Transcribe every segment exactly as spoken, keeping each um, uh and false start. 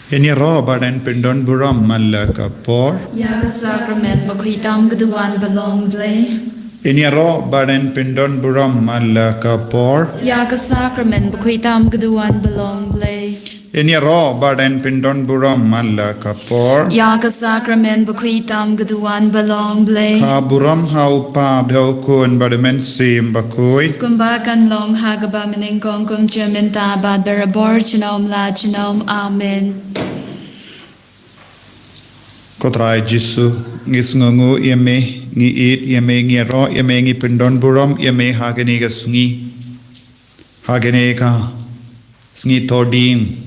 Yn ïaroh bad yn pyndon burom man la ka por. Ïa ka sakramen bakhuid tam ka duwan ba long Blei. Yn ïaroh bad yn pyndon burom man la ka por. Ïa ka sakramen bakhuid tam ka duwan ba long Blei. Yn ïaroh bad yn pyndon burom man la ka por. Ïa ka sakramen bakhuid tam ka duwan ba long Blei. Ka burom ha u Kpa bad ha u Khun bad ha u Mynsiem Bakhuid. Kumba kan long ha kaba mynnyngkong, kumjuh mynta bad barabor, junom la junom. Amen. Ko Trai Jisu, ngi sngewnguh ïa me, ngi ïeit ïa me, ngi ïaroh ïa me, ngi pyndon burom ïa me ha kane ka sngi. Ha kane ka sngi thohdieng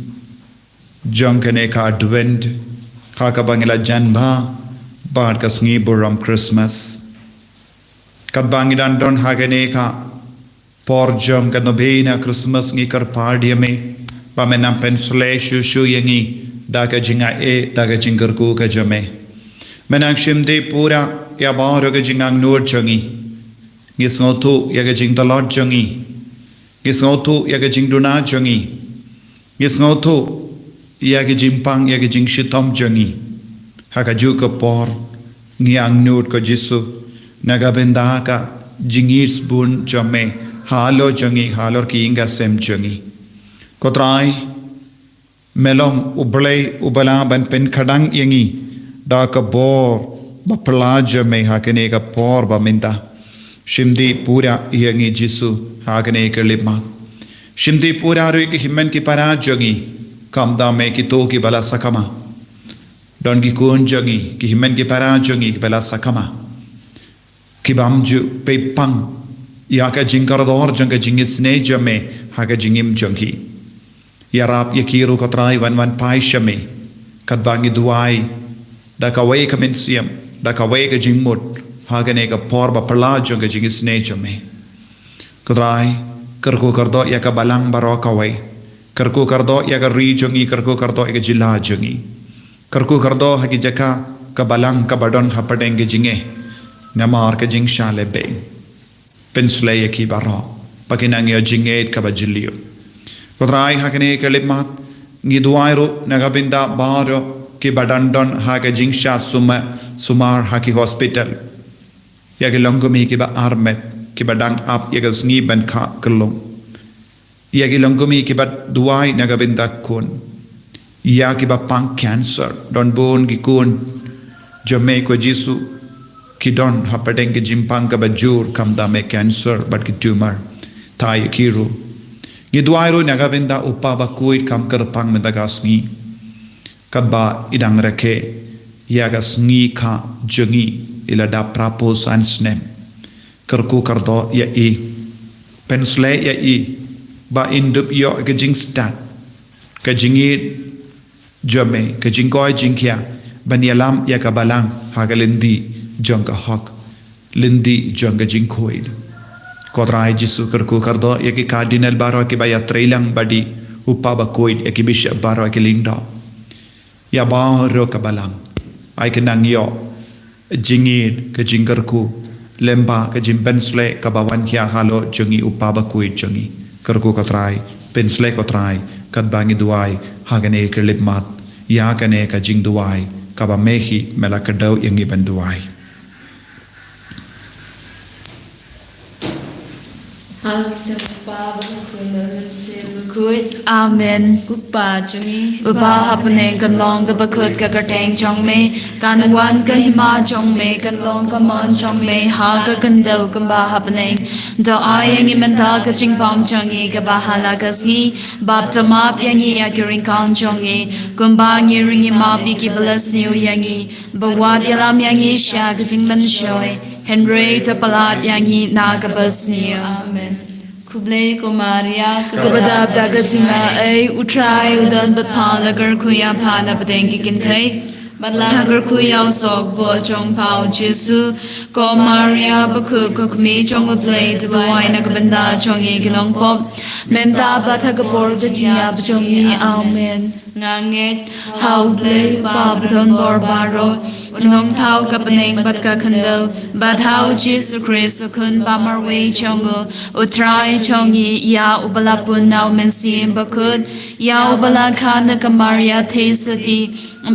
jong kane ka Advent, ha kaba ngi la jan bha bad ka sngi burom Christmas. Katba ngi dang don ha kane ka por jong ka novena Christmas, ngi kyrpad ïa me ba men nang pynshlei shuh shuh ïa ngi da ka jingaiei, da ka jingkyrkhu ka jong me. Men nang shim dih pura ïa baroh ka jingangnud jong ngi. Ngi sngewthuh ïa ka jingtlot jong ngi. Ngi sngewthuh ïa ka jingduna jong ngi. Ngi sngewthuh ïa ka jingpang, ïa ka jingshitom jong ngi. Ha kajuh ka por ngi angnud, ko Jisu, na ka bynta ka jingïeit sbun jong me halor jong ngi, halor ki ïing ki sem jong ngi. Ko Trai, me long U Blei uba lah ban pynkhadang ïa ngi da ka bor baphylla jong me ha kane ka por ba mynta. Shim dih pura ïa ngi, Jisu, ha kane ka khyllipmat. Shim dih pura ruh ïa ki hynmen ki para jong ngi, kumta me, kito kiba la sakma. Don ki khun jong ngi, ki hynmen ki para jong ngi kiba la sakma, ki bym ju peit pang ïa ka jingkordor jong ka jingisynei jong me ha ka jingim jong ki. Ïarap ïa ki ruh, ko Trai, wan wan phai sha me, katba ngi duwai da kawei ka mynsiem, da kawei ka jingmut ha kane ka por baphylla jong ka jingisynei jong me. Ko Trai, kyrkhu kyrdoh ïa ka balang baroh kawei. Kyrkhu kyrdoh ïa ka ri jong ngi, kyrkhu kyrdoh ïa ka jylla jong ngi. Kyrkhu kyrdoh ha ki jaka ka balang kaba don hapdeng ka jingeh namar ka jingshah lehbeiñ. Pynshlei ïa ki baroh ba kin nang ïoh jingngeit kaba jylliew. Ko Trai, ha kane ka khyllipmat ngi duwai ruh na ka bynta baroh kiba dang don ha ka jingshah sumar, sumar ha ki hospital. Ïa ki longkmie kiba armet, kiba dang ap ïa ka sngi ban kha kyllum. Ïa ki longkmie kiba duwai na ka bynta khun. Ïa kiba pang cancer, don bun ki khun jong me, ko Jisu, ki don hapdeng ka jingpang kaba jur, kumta me, cancer bad ki tumor. Thait ïa ki ruh. Ngi duwai ruh na ka bynta u Kpa bakhuid, kam kyrpang mynta ka sngi. Katba i dang rakhe ïa ka sngi kha jong i, i la dap phra phew san snem. Kyrkhu kyrdoh ïa i. Pynshlei ïa i ba in dup ïoh ka jingstad, ka jingïeit jong me, ka jingkoit jingkhiah ban ïalam ïa ka balang ha ka lynti jong ka hok, lynti jong ka jingkhuid. Ko Trai Jisu, kyrkhu kyrdoh ïa ki Cardinal baroh kiba ïatreilang bad i, u Kpa bakhuid, ïa ki Bishop baroh, ïa ki lyngdoh. Ïa baroh ka balang, ai kin nang ïoh jingïeit, ka jingkyrkhu, lyngba ka jingpynshlei kaba wan hiar halor jong i, u Kpa bakhuid jong i. Kyrkhu, ko Trai, pynshlei, ko Trai, katba ngi duwai ha kane ka khyllipmat ïa kane ka jingduwai kaba me hi me la kdew ïa ngi ban duwai. Ha ka kyrteng u Kpa bad u Khun bad u Mynsiem Bakhuid. Amen. Ko Kpa jong ngi, uba ha bneng, kan long kaba khuid ka kyrteng jong me, kan wan ka hima jong me, kan long ka mon jong me ha ka khyndew kumba ha bneng. To ai ïa ngi mynta ka jingpang jong ngi kaba ha la ka sngi, bad to map ïa ngi ïa ki ryngkang jong ngi, kumba ngi ruh ngi map ïa kiba la sniew ïa ngi. Bad wat ïalam ïa ngi sha ka jingmynshoi, hynrei to palat ïa ngi na kaba sniew. Amen. Khublei ko Maria, kaba dap da ka jingaiei, u Trai u don bad pha, la kyrkhu ïa pha na pdeng ki kynthei, bad la kyrkhu ïa u sohbor jong pha, u Jisu. Ko Maria bakhuid, ko Kmie jong u Blei, to duwai na ka bynta jong ngi ki nongpop, mynta bad ha ka por ka jingïap jong ngi. Amen. Nga ngeit ha u Blei u Kpa badonbor baroh, U Nongthaw ka bneng bad ka khyndew, bad ha U Jisu Khrist U Khun ba marwei jong U, U Trai jong ngi, ïa Uba la pun na U Mynsiem Bakhuid, ïa Uba la kha na ka Maria Theisotti,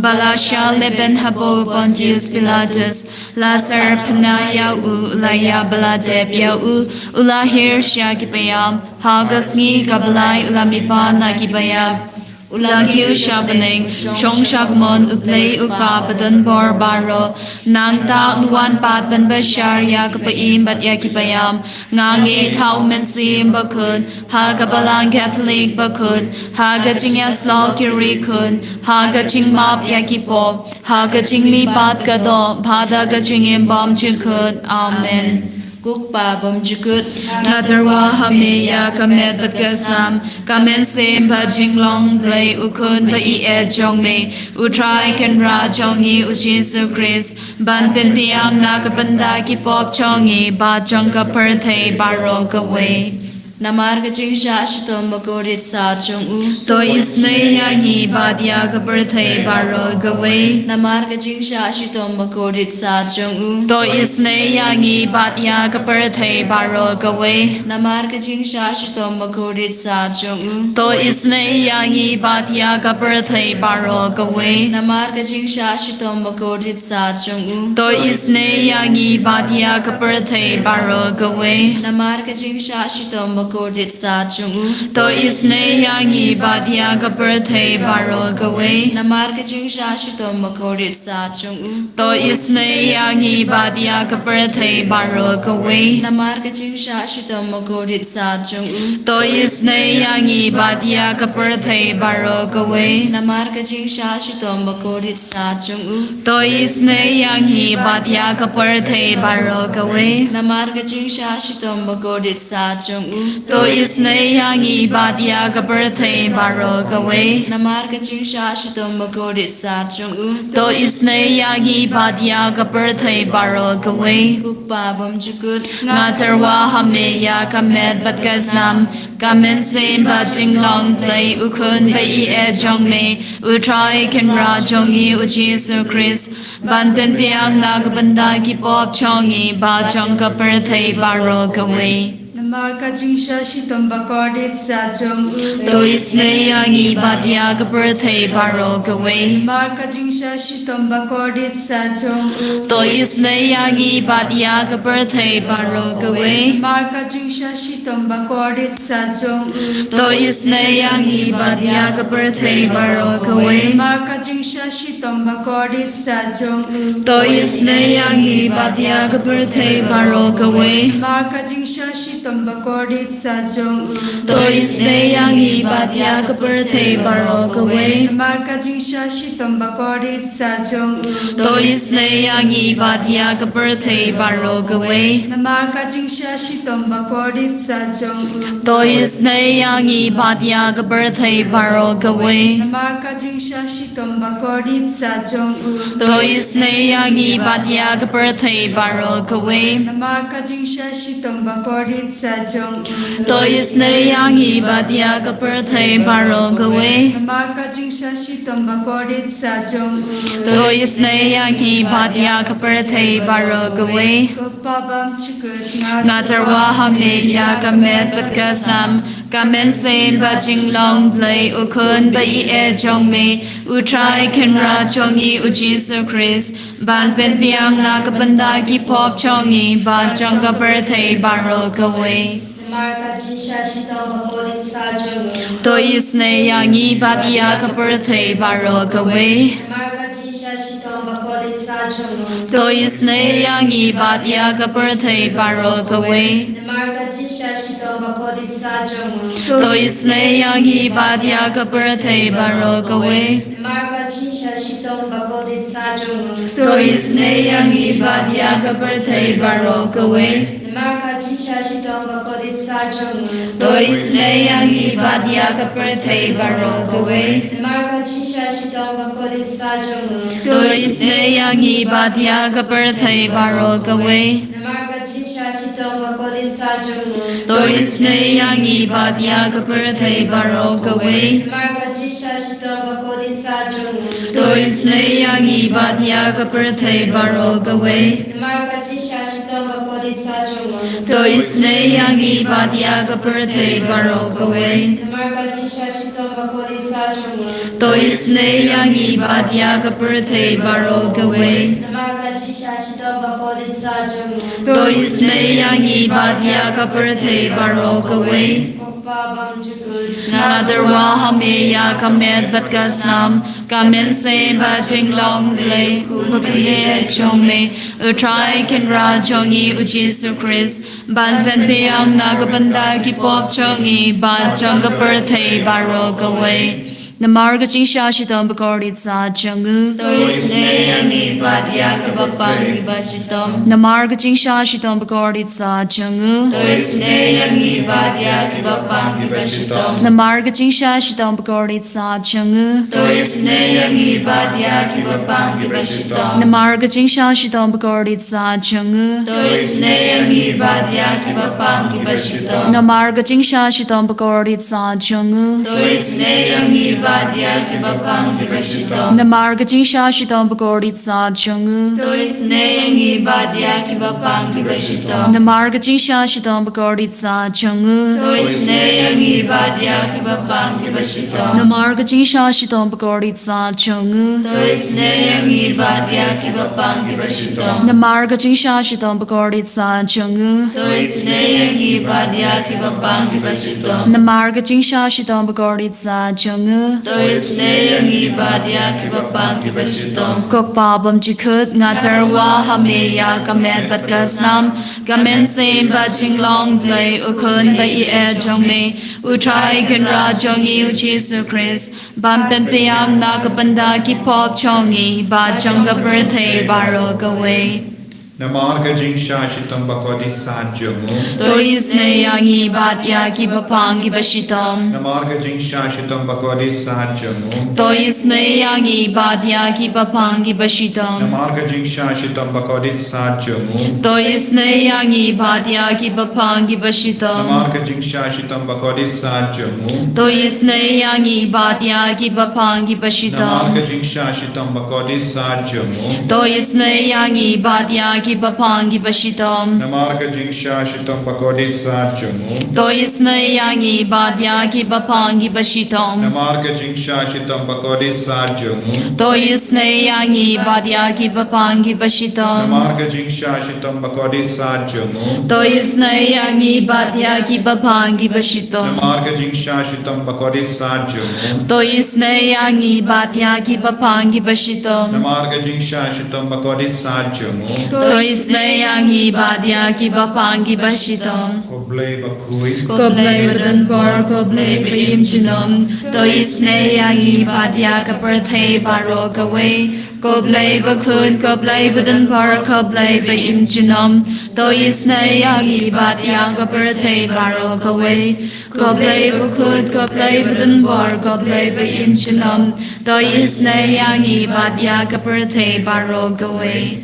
ba la shah lehbeiñ hapoh u Pontius Pilatus, la sarap na ïa U, la ïap bad la dep ïa U, U la hiar sha ki paidbah, ha ka sngi kaba lai U la mihpat na ki paidbah, U la kiew sha bneng, shong sha ka mon U Blei U Kpa badonbor baroh, nangta Un wan pat ban bishar ïa ka bym bad ïa ki paidbah. Nga ngeit ha U Mynsiem Bakhuid, ha ka Balang Katholik Bakhuid, ha ka jingïasyllok ki riewkhuid, ha ka jingmap ïa ki pop, ha ka jingmihpat ka doh, bad ha ka jingim bymjukut. Amen. Ko Kpa bymjukut, nga tyrwa ha Me ïa ka met bad ka snam, ka mynsiem bad jinglong Blei U Khun ba ïeit jong Me, U Trai Kynrad jong ngi U Jisu Khrist, ban pynbiang na ka bynta ki pop jong ngi bad jong ka pyrthei baroh kawei. Namar ka jingshah shitom bakordit sat jong U, to isynei ïa ngi bad ïa ka pyrthei baroh kawei. Namar ka jingshah shitom bakordit sat jong U, to isynei ïa ngi bad ïa ka pyrthei baroh kawei. Namar ka jingshah shitom bakordit sat jong U, to isynei ïa ngi bad ïa ka pyrthei baroh kawei. Namar ka jingshah shitom bakordit sat jong U, to isynei ïa ngi bad ïa ka pyrthei baroh kawei. Namar ka jingshah shitom bakordit sat jong U, to isynei ïa ngi bad ïa ka pyrthei baroh kawei. Namar ka jingshah shitom bakordit sat jong U, to isynei ïa ngi bad ïa ka pyrthei baroh kawei. Namar ka jingshah shitom bakordit sat jong U, to isynei ïa ngi bad ïa ka pyrthei baroh kawei. Namar ka jingshah shitom bakordit sat jong U, to isynei ïa ngi bad ïa ka pyrthei baroh kawei. Namar ka jingshah shitom bakordit sat jong U, to isynei ïa ngi bad ïa ka pyrthei baroh kawei. Namar ka jingshah shitom bakordit sat jong U, to isynei ïa ngi bad ïa ka pyrthei baroh kawei. Ko Kpa bymjukut, nga tyrwa ha Me ïa ka met bad ka snam, ka mynsiem bad jinglong Blei U Khun ba ïeit jong Me, U Trai Kynrad jong ngi U Jisu Khrist, ban pynbiang na ka bynta ki pop jong ngi bad jong ka pyrthei baroh kawei. Namar ka jingshah shitom bakordit sat jong U, to isynei ïa ngi bad ïa ka pyrthei baroh kawei. Namar ka jingshah shitom bakordit sat jong U, to isynei ïa ngi bad ïa ka pyrthei baroh kawei. Namar ka jingshah shitom bakordit sat jong U, to isynei ïa ngi bad ïa ka pyrthei baroh kawei. Namar ka jingshah shitom bakordit sat jong U, to isynei ïa ngi bad ïa ka pyrthei baroh kawei. Namar ka jingshah shitom bakordit sat jong U, to isynei ïa ngi bad ïa ka pyrthei baroh kawei. Namar ka jingshah shitom bakordit sat jong U, to isynei ïa ngi bad ïa ka pyrthei baroh kawei. Namar ka jingshah shitom bakordit sat jong U, to isynei ïa ngi bad ïa ka pyrthei baroh kawei. Namar ka jingshah shitom bakordit sat jong U, to isynei ïa ngi bad ïa ka pyrthei baroh kawei. Namar ka jingshah shitom bakordit sat jong U, to isynei ïa ngi bad ïa ka pyrthei baroh kawei. Namar ka jingshah shitom bakordit sat jong U, to isynei ïa ngi bad ïa ka pyrthei baroh kawei. Ko Kpa bymjukut, nga tyrwa ha Me ïa ka met bad ka snam, ka mynsiem bad jinglong Blei U Khun ba ïeit jong Me, U Trai Kynrad jong ngi U Jisu Khrist, ban pynbiang na ka bynta ki pop jong ngi bad jong ka pyrthei baroh kawei. Namar ka jingshah shitom bakordit sat jong U, to isynei ïa ngi bad ïa ka pyrthei baroh kawei. Namar ka jingshah shitom bakordit sat jong U, to isynei ïa ngi bad ïa ka pyrthei baroh kawei. Namar ka jingshah shitom bakordit sat jong U, to isynei ïa ngi bad ïa ka pyrthei baroh kawei. Namar ka jingshah shitom bakordit sat jong U, to isynei ïa ngi bad ïa ka pyrthei baroh kawei. Namar ka jingshah shitom bakordit sat jong U, to isynei ïa ngi bad ïa ka pyrthei baroh kawei. Namar ka jingshah shitom bakordit sat jong U, to isynei ïa ngi bad ïa ka pyrthei baroh kawei. Namar ka jingshah shitom bakordit sat jong U, to isynei ïa ngi bad ïa ka pyrthei baroh kawei. Namar ka jingshah shitom bakordit sat jong U, To isynei ïa ngi bad ïa ka pyrthei baroh kawei. Namar ka jingshah shitom bakordit sa jong u. To isynei ïa ngi bad ïa ka pyrthei baroh kawei. Namar ka jingshah shitom bakordit sa jong u. To isynei ïa ngi bad ïa ka pyrthei baroh kawei. Namar ka jingshah shitom bakordit sa jong u. To isynei ïa ngi bad ïa ka pyrthei baroh kawei. Ko Pa bymjukut. Nga tyrwa ha me ïa ka met bad ka snam, ka mynsiem bad jinglong Blei u khun ba ïeit jong me, u Trai Kynrad jong ngi u Jisu Khrist, ban pynbiang na ka bynta ki pop jong ngi bad jong ka pyrthei baroh kawei. Namar ka jingshah shitom bakordit sa jong u. To isynei ïa ngi bad ïa kiba pang kiba shitom. Namar ka jingshah shitom bakordit sa jong u. To isynei ïa ngi bad ïa kiba pang kiba shitom. Namar ka jingshah shitom bakordit sa jong u. To isynei ïa ngi bad ïa kiba pang kiba shitom. Namar ka jingshah shitom bakordit sa jong u. To isynei ïa ngi bad ïa kiba pang kiba shitom. Namar ka jingshah shitom bakordit sa jong u. To isynei ïa ngi bad ïa kiba pang kiba shitom. Namar ka jingshah shitom bakordit sa jong u. To isynei ïa ngi bad ïa kiba pang kiba shitom. Namar ka jingshah shitom bakordit sa jong u. To isynei ïa ngi bad ïa kiba pang kiba shitom. Namar ka jingshah shitom bakordit sa jong u. To isynei ïa ngi bad ïa kiba pang kiba shitom. Namar ka jingshah shitom bakordit sa jong u. To isynei ïa ngi bad ïa kiba pang kiba shitom. Namar ka jingshah shitom bakordit sa jong u. To isynei ïa ngi bad ïa kiba pang kiba shitom. Ko Pa bymjukut, nga tyrwa ha me ïa ka met bad ka snam, ka mynsiem bad jinglong Blei u khun ba ïeit jong me, u Trai Kynrad jong ngi u Jisu Khrist, ban pynbiang na ka bynta ki pop jong ngi bad jong ka pyrthei baroh kawei. Namar ka jingshah shitom bakordit sa jong u. To isynei ïa ngi bad ïa kiba pang kiba shitom. Namar ka jingshah shitom bakordit sa jong u. To isynei ïa ngi bad ïa kiba pang kiba shitom. Namar ka jingshah shitom bakordit sa jong u. To isynei ïa ngi bad ïa kiba pang kiba shitom. Namar ka jingshah shitom bakordit sa jong u. To isynei ïa ngi bad ïa kiba pang kiba shitom. Namar ka jingshah shitom bakordit sa jong u. To isynei ïa ngi bad ïa kiba pang kiba shitom. Namar ka jingshah shitom bakordit sa jong u. To isynei ïa ngi bad ïa kiba pang kiba shitom. Namar ka jingshah shitom bakordit sa jong u. To isynei ïa ngi bad ïa kiba pang kiba shitom. Namar ka jingshah shitom bakordit sa jong u. To isynei ïa ngi bad ïa kiba pang kiba shitom. Namar ka jingshah shitom bakordit sa jong u. To isynei ïa ngi bad ïa kiba pang kiba shitom. Namar ka jingshah shitom bakordit sa jong u. To isynei ïa ngi bad ïa kiba pang kiba shitom. Ko Blei bakhuid. Ko Blei badonbor, ko Blei ba im junom. To isynei ïa ngi bad ïa ka pyrthei baroh kawei. Ko Blei bakhun, ko Blei badonbor, ko Blei ba im junom. To isynei ïa ngi bad ïa ka pyrthei baroh kawei. Ko Blei bakhun, ko Blei badonbor, ko Blei ba im junom. To isynei ïa ngi bad ïa ka pyrthei baroh kawei.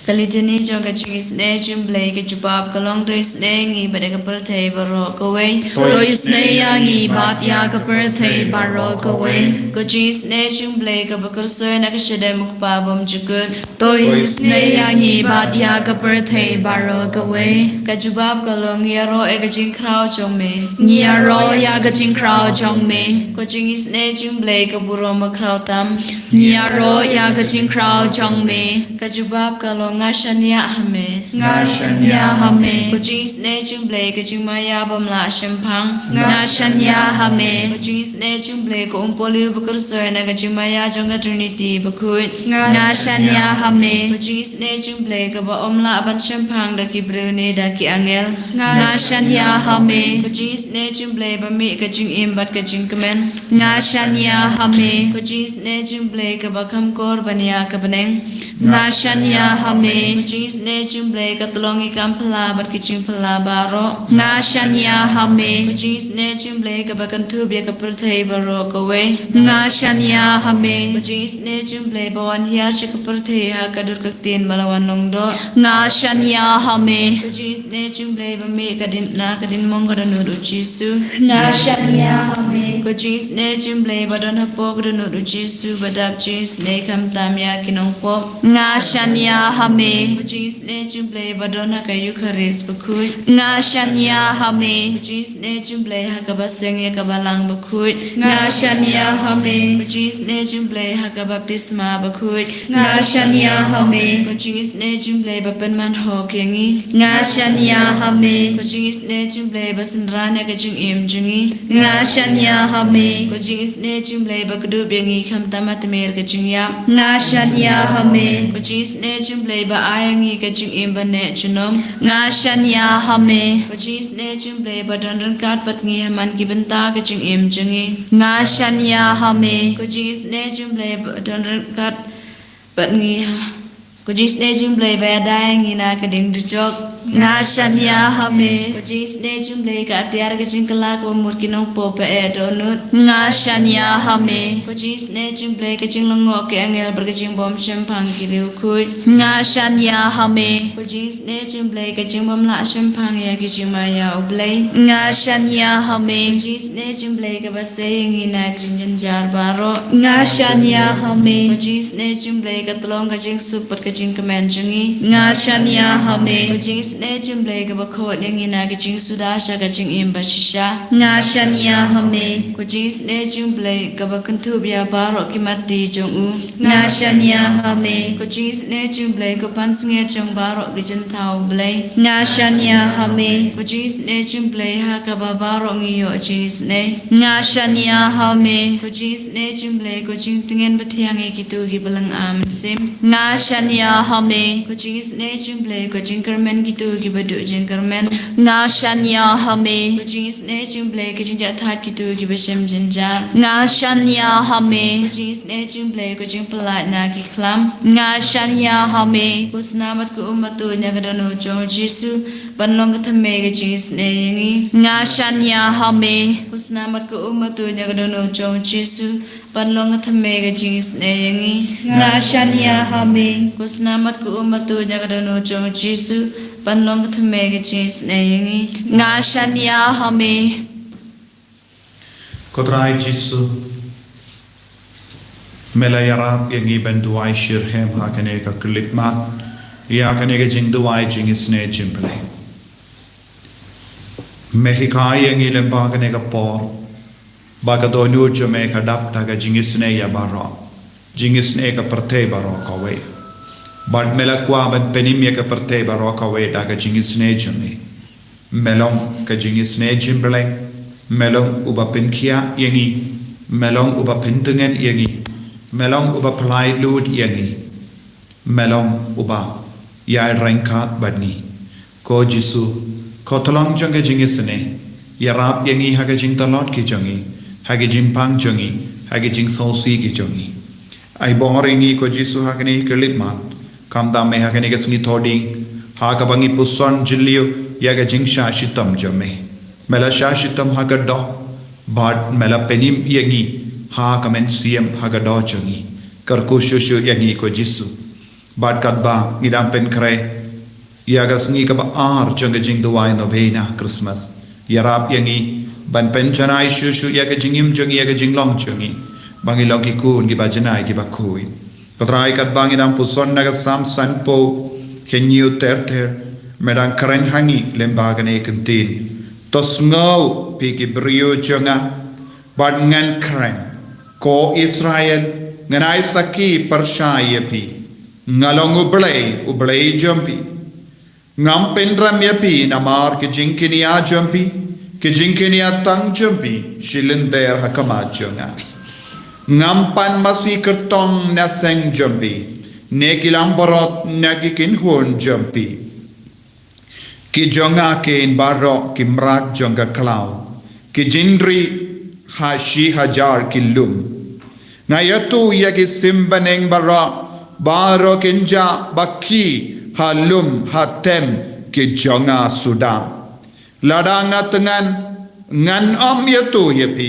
Ka litany jong ka jingisynei jong Blei ka jubab ka long to isynei ïa ngi bad ïa ka pyrthei baroh kawei. To isynei ïa ngi bad ïa ka pyrthei baroh kawei. Ka jingisynei jong Blei kaba kyrsoi na ka shadem u Kpa bymjukut. To isynei ïa ngi bad ïa ka pyrthei baroh kawei. Ka jubab ka long ngi ïaroh ïa ka jingkhraw jong me. Ngi ïaroh ïa ka jingkhraw jong me. Ka jingisynei jong Blei ka burom bakhraw tam. Ngi ïaroh ïa ka jingkhraw jong me. Ka jubab ka long nga shaniah ha me. Nga shaniah ha me. Ka jingisynei jong Blei ka jingmaïa bym lah shemphang. Nga shaniah ha me. Ka jingisynei jong Blei ka umpohliew ba kyrsoi na ka jingmaïa jong ka Trinity bakhuid. Nga shaniah ha me. Ka jingisynei jong Blei kaba ym lah ban shemphang da ki briew ne da ki angel. Nga shaniah ha me. Ka jingisynei jong Blei ba mih ka jingim bad ka jingkmen. Nga shaniah ha me. Ka jingisynei jong Blei kaba kham kor ban ïa ka bneng. Nga shaniah ha me. Ko jingisynei jong u Blei, ka tlong ïa ki kam phylla bad ki jingphylla baroh. Nga shaniah ha me. Ko jingisynei jong u Blei, kaba kynthup ïa ka pyrthei baroh kawei. Nga shaniah ha me. Ko jingisynei jong u Blei, ba wan hiar sha ka pyrthei ha ka dur ka ktien ba la wan long doh. Nga shaniah ha me. Ko jingisynei jong u Blei, ba mih ka dien na ka diengmong ka dohnud u Jisu. Nga shaniah ha me. Ko jingisynei jong u Blei, ba don hapoh ka dohnud u Jisu, ba dap jingisynei khamtam ïa ki nongpop. Nga shaniah ha me. Ko jingisynei jong u Blei, ba don ha ka Eukharist bakhuid. Nga shaniah ha me. Ko jingisynei jong u Blei, ha kaba seng ïa ka balang bakhuid. Nga shaniah ha me. Ko jingisynei jong u Blei, ha ka baptisma bakhuid. Nga shaniah ha me. Ko jingisynei jong u Blei, ba pynman hok ïa ngi. Nga shaniah ha me. Ko jingisynei jong u Blei, ba synran ïa ka jingim jong ngi. Nga shaniah ha me. Ko jingisynei jong u Blei, ba kdup ïa ngi khamtam ha tmier ka jingïap. Nga shaniah ha me. Ko jingisynei jong u Blei, ba ai ïa ngi ka jingim ba neh junom. Nga shaniah ha me. Ko jingisynei jong u Blei, ba don ryngkat bad ngi ha man ki bynta ka jingim jong ngi. Nga shaniah ha me. Ko jingisynei jong u Blei, ba don ryngkat bad ngi ha. Ko jingisynei jong u Blei, ba ïada ïa ngi na ka diengdujok. Nga shaniah ha me. Ko jingisynei jong u Blei, ka atiar ka jingkylla kaba mut ki nongpop ba eh dohnud. Nga shaniah ha me. Ko jingisynei jong u Blei, ka jinglyngngoh ki angel bad ka jingbym shemphang ki riewkhuid. Nga shaniah ha me. Ko jingisynei jong u Blei, ka jingbym lah shemphang ïa ki jingma ïa u Blei. Nga shaniah ha me. Ko jingisynei jong u Blei, kaba sei ïa ngi na ka jingjynjar baroh. Nga shaniah ha me. Ko jingisynei jong u Blei, ka tlong ka jingsuk bad ka jingkmen jong ngi. Nga shaniah ha me. Ko jingisynei jong u Blei, kaba khot ïa ngi na ka jingsuda sha ka jingim bashisha. Nga shaniah ha me. Ko jingisynei jong u Blei, kaba kynthup ïa baroh ki matti jong u. Nga shaniah ha me. Ko jingisynei jong u Blei, ko pansngiat jong baroh ki jingthaw u Blei. Nga shaniah ha me. Ko jingisynei jong u Blei, ha kaba baroh ngi ïoh jingisynei. Nga shaniah ha me. Ko jingisynei jong u Blei, ko jingtngen bathiang ïa kito kiba lynga mynsiem. Nga shaniah ha me. Ko jingisynei jong u Blei, ko jingkyrmen kito kiba duh jingkyrmen. Nga shaniah ha me. Ko jingisynei jong u Blei, ko jingjahthait kito kiba shem jynjar. Nga shaniah ha me. Ko jingisynei jong u Blei, ko jingpyllait na ki khlam. Nga shaniah ha me. Ko snam bad ko um bad tuid na ka dohnud jong u Jisu, ban long ka thymmei ka jingisynei ïa ngi. Nga shaniah ha me. Ko snam bad ko um bad tuid na ka dohnud jong u Jisu, ban long ka thymmei ka jingisynei ïa ngi. Nga shaniah ha me. Ko snam bad ko um bad tuid na ka dohnud jong u Jisu, ban long ka thymmei ka jingisynei ïa ngi. Nga shaniah ha me. Ko Trai Jisu, me la ïarap ïa ngi ban duwai shitrhem ha kane ka khyllipmat ïa kane ka jingduwai jingisynei jong u Blei. Me hikai ïa ngi lyngba kane ka por ba ka dohnud jong me ka dap da ka jingisynei ïa baroh, jingisynei ka pyrthei baroh kawei. Bad me la kwah ban pynim ïa ka pyrthei baroh kawei da ka jingisynei jong me. Me long ka jingisynei jong u Blei. Me long uba pynkhiah ïa ngi. Me long uba pyntngen ïa ngi. Me long uba pynlait luid ïa ngi. Me long uba ïai ryngkat bad ngi. Ko Jisu, ko Tlong jong ka jingisynei, ïarap ïa ngi ha ka jingtlot ki jong ngi, ha ka jingpang jong ngi, ha ka jingsngewsih ki jong ngi. Ai bor ïa ngi ko Jisu ha kane ka khyllipmat, khamtam me ha kane ka sngi Thohdieng, ha kaba ngi puson jylliew ïa ka jingshah shitom jong me. Me la shah shitom ha ka doh, bad me la pynim ïa ngi ha ka mynsiem ha ka doh jong ngi. Kyrkhu shuh shuh ïa ngi ko Jisu. Bad katba ngi dang pynkhreh ïa ka sngi kaba ar jong ka jingduwai novena Christmas, ïarap ïa ngi ban pynjanai shuh shuh ïa ka jingim jong ngi, ïa ka jinglong jong ngi, ba ngin long ki khun kiba janai kiba khuid. Ko Trai, katba ngi dang puson na ka Salm sanphew hynñiew ter ter, me dang kren ha ngi lyngba kane ka ktien. To sngew phi ki briew jong nga, bad ngan kren. Ko Israel, ngan ai sakhi pyrshah ïa phi. Nga long u Blei, u Blei jong phi. Ngam pynrem ïa phi namar ki jingkñia jong phi, ki jingkñia tang jong phi, shi lynter ha khmat jong nga. Ngam pan masi kyrtong na seng jong phi, ne ki langbrot na ki kynhun jong phi. Ki jong nga kein baroh ki mrad jong ka khlaw, ki jingri ha shi hajar ki lum. Nga ïathuh ïa ki sim bneng baroh Baroh kin jah ba khie ha lum ha tem ki jong nga suda. Lada nga thngan, ngan ym ïathuh ïa phi,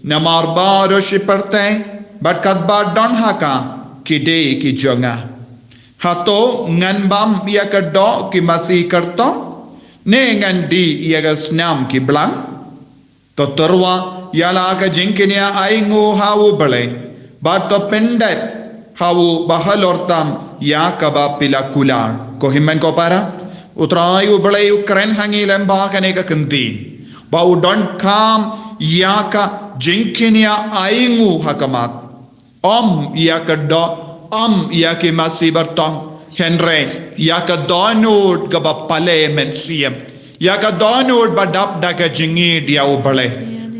namar baroh shi pyrthei bad katba don ha ka ki dei ki jong nga. Hato ngan bam ïa ka doh ki masi kyrtong, ne ngan dih ïa ka snam ki blang? To tyrwa ïa la ka jingkñia ainguh ha U Blei, bad to pyndep ha u bahalor tam ïa kaba phi la kular. Ko hynmen ko para, U Trai U Blei u kren ha ngi lem bad kane ka ktien, ba u donkam ïa ka jingkñia ainguh ha khmat. Ym ïa ka doh, ym ïa ki masi kyrtong, hynrei ïa ka dohnud kaba pale mynsiem. Ïa ka dohnud ba dap da ka jingïeit ïa U Blei.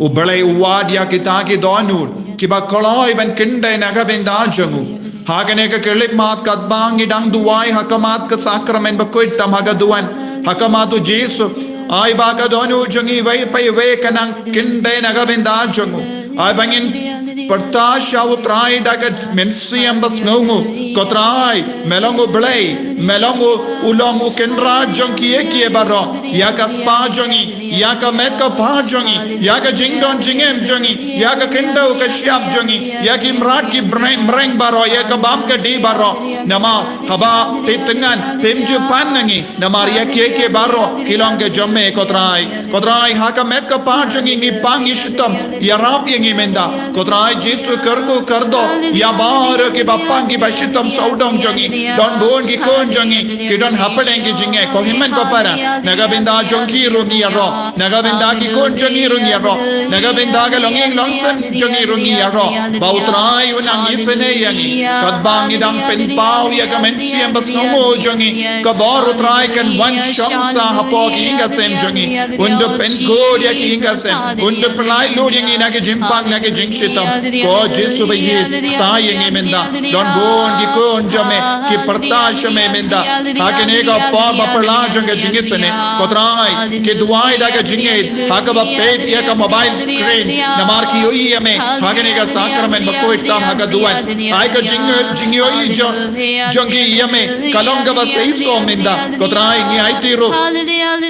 U Blei u wad ïa kita ki dohnud kiba kloi ban kyndit na ka bynta jong u. Ha kane ka khyllipmat katba ngi dang duwai ha khmat ka sakramen bakhuid tam ha ka duwan, ha khmat U Jisu, ai ba ka dohnud jong ngi iwei pa iwei kan nang kyndit na ka bynta jong u. Ai ba ngin pyrta sha U Trai da ka mynsiem ba sngewnguh. Ko Trai, me long U Blei, me long u, u long u Kynrad jong kiei kiei baroh. Ïa ka spah jong ngi, ïa ka met ka phad jong ngi, ïa ka jingdon jingem jong ngi, ïa ka khyndew ka shyiap jong ngi, ïa ki mrad ki mreng, mreng baroh, ïa ka bam ka dih baroh. Namar haba phi thngan, phim ju pan na ngi. Namar ïa kiei kiei baroh ki long ka jong me, ko Trai. Ko Trai, ha ka met ka phad jong ngi ngi pang ngi shitom, ïarap ïa ngi mynta. Ko Trai Jisu, kyrkhu kyrdoh ïa baroh kiba pang kiba shitom sawdong jong ngi. Don bun ki khun jong ngi ki don hapdeng ki jingeh. Ko hynmen ko para, na ka bynta jong ki ruh ngi ïaroh. Na ka bynta ki khun jong ngi ruh ngi ïaroh. Na ka bynta ka longïing longsem jong ngi ruh ngi ïaroh. Ba U Trai un nang isynei ïa ngi katba ngi dang pynpaw ïa ka mynsiem ba sngewnguh jong ngi. Ka bor U Trai kan wan shong sah hapoh ki ïing ka sem jong ngi. Un da pynkut ïa ki ïing ka sem. Un da pynlait lut ïa ngi na ki jingpang na ki jingshitom. Ko Jisu ba ïeit, kta ïa ngi mynta. Don bun ki khun jong me ki pyrta sha me mynta ha kane ka por ba phylla jong ka jingisynei. Ko Trai, ki duwai da ka jingïeit ha kaba peit ïa ka mobile screen, namar ki ïohi ïa me ha kane ka sakramen bakhuid tam ha ka duwan. Ai ka jing, jingïohi jong, jong ki ïa me ka long kaba seisoh mynta. Ko Trai, ngi aiti ruh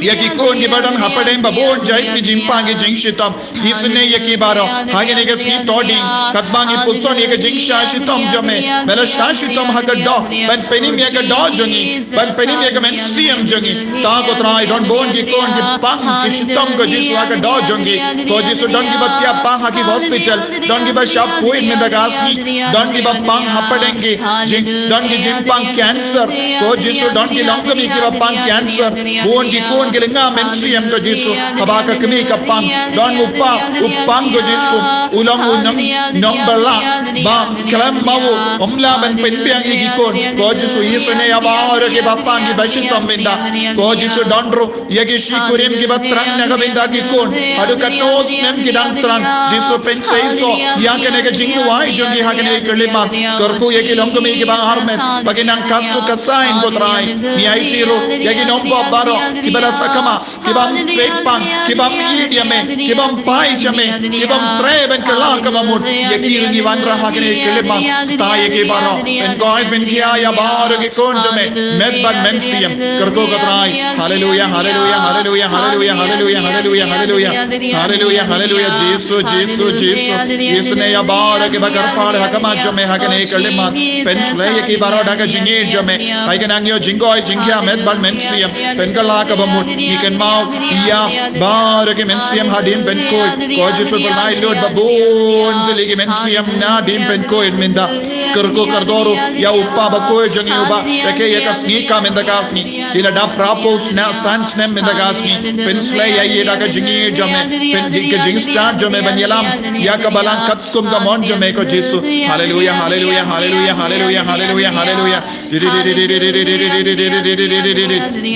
ïa ki khun kiba don hapdeng ba bun jait ki jingpang ki jingshitom. Isynei ïa ki baroh ha kane ka sngi Thohdieng, katba ngi puson ïa ka jingshah shitom jong me. Me la shah shitom ha ka doh ban pynim ïa ka doh jong ngi, ban pynim ïa ka mynsiem jong ngi. Ta ko Trai, don bun ki khun ki pang ki shitom ko Jisu ha ka doh jong ngi. Ko Jisu, don kiba thiah pang ha ki hospital, don kiba shah poi mynta ka sngi, don kiba pang hapdeng ki jing, don ki jingpang cancer. Ko Jisu, don ki longkmie kiba pang cancer. Bun ki khun ki lynga mynsiem ko Jisu, haba ka kmie ka pang, don u pa u pang ko Jisu, u long u nong, nongbylla ba khlem ma u ym lah ban pynbiang ïa ki khun. Ko Jisu, isynei ïa baroh kiba pang kiba shitom mynta. Ko Jisu, don ruh ïa ki shi kurim kiba thrang na ka bynta ki khun. Haduh katno snem ki dang thrang. Jisu, pynseisoh ïa kane ka jingduwai jong ngi ha kane ka khyllipmat. Kyrkhu ïa ki longkmie kiba armet ba kin nang khasu khasaiñ ko Trai. Ngi aiti ruh ïa ki nongbah baroh kiba la sakma, kiba ym peit pang, kiba ym ïeit ïa me, kiba ym phai sha me, kiba ym treh ban kylla kaba mut. Ïa ki ruh ngi wanrah ha kane ka khyllipmat. Kta ïa ki baroh, pynkoit pynkhia ïa baroh ki khun jong me, met bad mynsiem. Kyrkhu ko Trai. Haleluya, haleluya, haleluya, haleluya, haleluya, haleluya, haleluya. Haleluya, haleluya, Jisu, Jisu, Jisu. Isynei ïa baroh kiba kyrpad ha khmat jong me ha kane ka khyllipmat. Pynshlei ïa ki baroh da ka jingïeit jong me. Ai ka nang ïoh jingkoit jingkhiah met bad mynsiem. Pynkylla kaba mut. Ngi kynmaw ïa baroh ki mynsiem hadien pynkhuid. Ko Jisu, pynlait lut ba bun tylli ki mynsiem na dien pynkhuid mynta. Kyrkhu kyrdoh ruh ïa u pa bakhuid jong ngi uba rakhe ïa ka sngi ka mynta ka sngi. Ki la dap phra phew snem, san snem mynta ka sngi. Pynshlei ïa i da ka jingïeit jong me, pyn, ka jingstad jong me ban ïalam ïa ka balang katkum ka mon jong me ko Jisu. Haleluya, haleluya, haleluya, haleluya, haleluya, haleluya.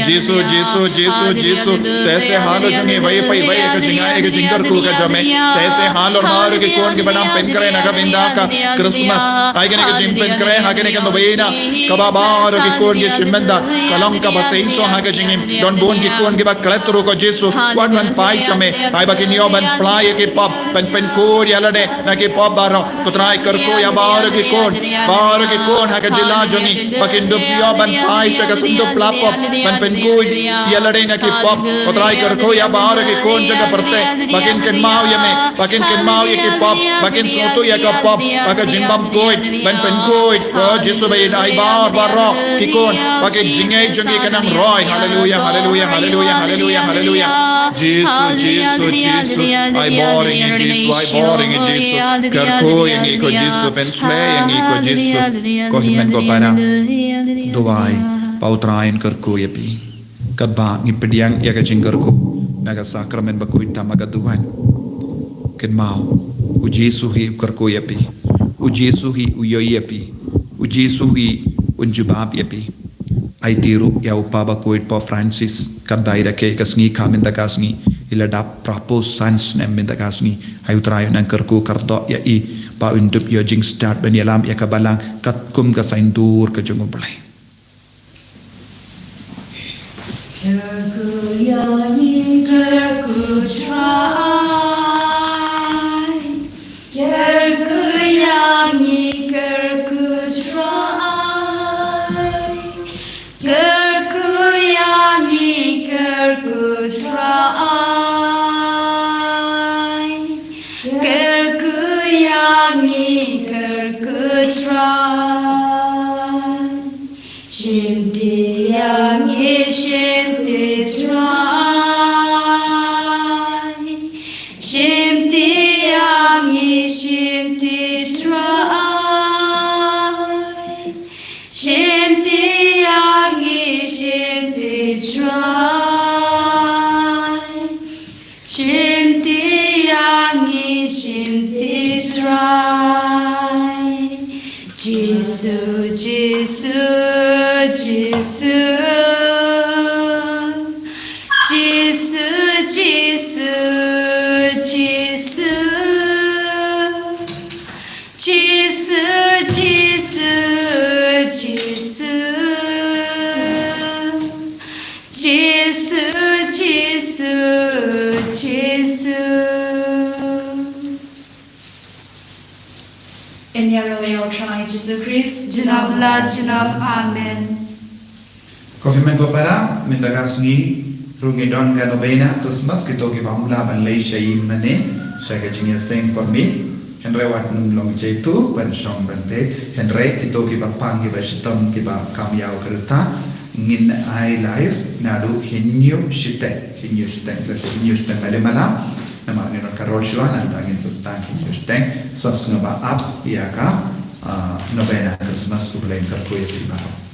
Jisu, Jisu, Jisu, Jisu. Te seh halor jong ngi iwei pa iwei ïa ka jingai ïa ka jingkyrkhu ka jong me. Te seh halor baroh ki khun kiba dang pynkhreh na ka bynta ka Christmas. Ai kane ka jingpynkhreh ha kane ka novena kaba baroh ki khun ki shim bynta, ka long kaba seisoh ha ka jingim. Don bun ki khun kiba klet ruh, ko Jisu, wat ban phai sha me. Ai ba kin ïoh ban plie ïa ki pop, ban pynkhuid ïa lade na ki pop baroh. Ko Trai, kyrkhu ïa baroh ki khun, baroh ki khun ha ka jylla jong ngi, ba kin dup ïoh ban phai sha ka sanduk pla pop, ban pynkhuid ïa lade na ki pop. Ko Trai, kyrkhu ïa baroh ki khun jong ka pyrthei, ba kin kynmaw ïa me, ba kin kynmaw ïa ki pop, ba kin sngewthuh ïa ka pop, ba ka jingbymkhuid ban pynkhuid. Ko Jisu, ba ïadei bad baroh ki khun, ba ka jingngeit jong ki kan nang roi. Haleluya, haleluya, haleluya, haleluya, haleluya. Jisu, Jisu, Jisu. Ai bor ïa ngi Jisu, ai bor ïa ngi Jisu. Kyrkhu ïa ngi ko Jisu, pynshlur ïa ngi ko Jisu. Ko hynmen ko para, duwai ba U Trai un kyrkhu ïa phi. Katba ngi pdiang ïa ka jingkyrkhu na ka sakramen bakhuid tam ha ka duwan, kynmaw, U Jisu hi u kyrkhu ïa phi. U Jisu hi u ïohi ïa phi. U Jisu hi un jubab ïa phi. Aiti ruh ïa u Papa bakhuid Pope Francis, katba i rakhe ka sngi kha mynta ka sngi, i la dap phra phew san snem mynta ka sngi. Ai U Trai un nang kyrkhu kyrdoh ïa i, ba un dup ïoh jingstad ban ïalam ïa ka balang katkum ka saiñdur ka jong U Blei. Kyrkhu ïa ngi, kyrkhu Trai. Kyrkhu ïa ngi, kyrkhu Trai. Kyrkhu ïa ngi, kyrkhu Trai. Kyrkhu ïa ngi, kyrkhu Trai. Shimti ïa ngi, shimti Trai. Shimti ïa ngi, shimti Trai. Shimti ïa ngi, shimti Trai. Shimti ïa ngi, shimti Trai. Jisu, Jisu, Jisu. Jisu, Jisu, Jisu. Jisu, Jisu, Jisu. Jisu, Jisu, Jisu. Ïaroh ïa U Trai Jisu Khrist. Jnop la jnop. Amen. Ko hynmen ko para, mynta ka sngi ruh ngi don ka novena Christmas, kito kiba ym lah ban leit sha ïing mane sha ka jingïaseng por miet. Hynrei wat nym long jaitu ban shong ban peit. Hynrei kito kiba pang, kiba shitom, kiba kam ïa u Khrista, ngin ai live naduh hynñiew shiteng, hynñiew shiteng, lehse hynñiew shiteng ba dei mala. Namar ngin ot ka rol shuwa, nangta ngin sa sdang hynñiew shiteng. Sa sngewbha ap ïa ka, ah, novena Christmas. U Blei un kyrkhu ïa phi baroh.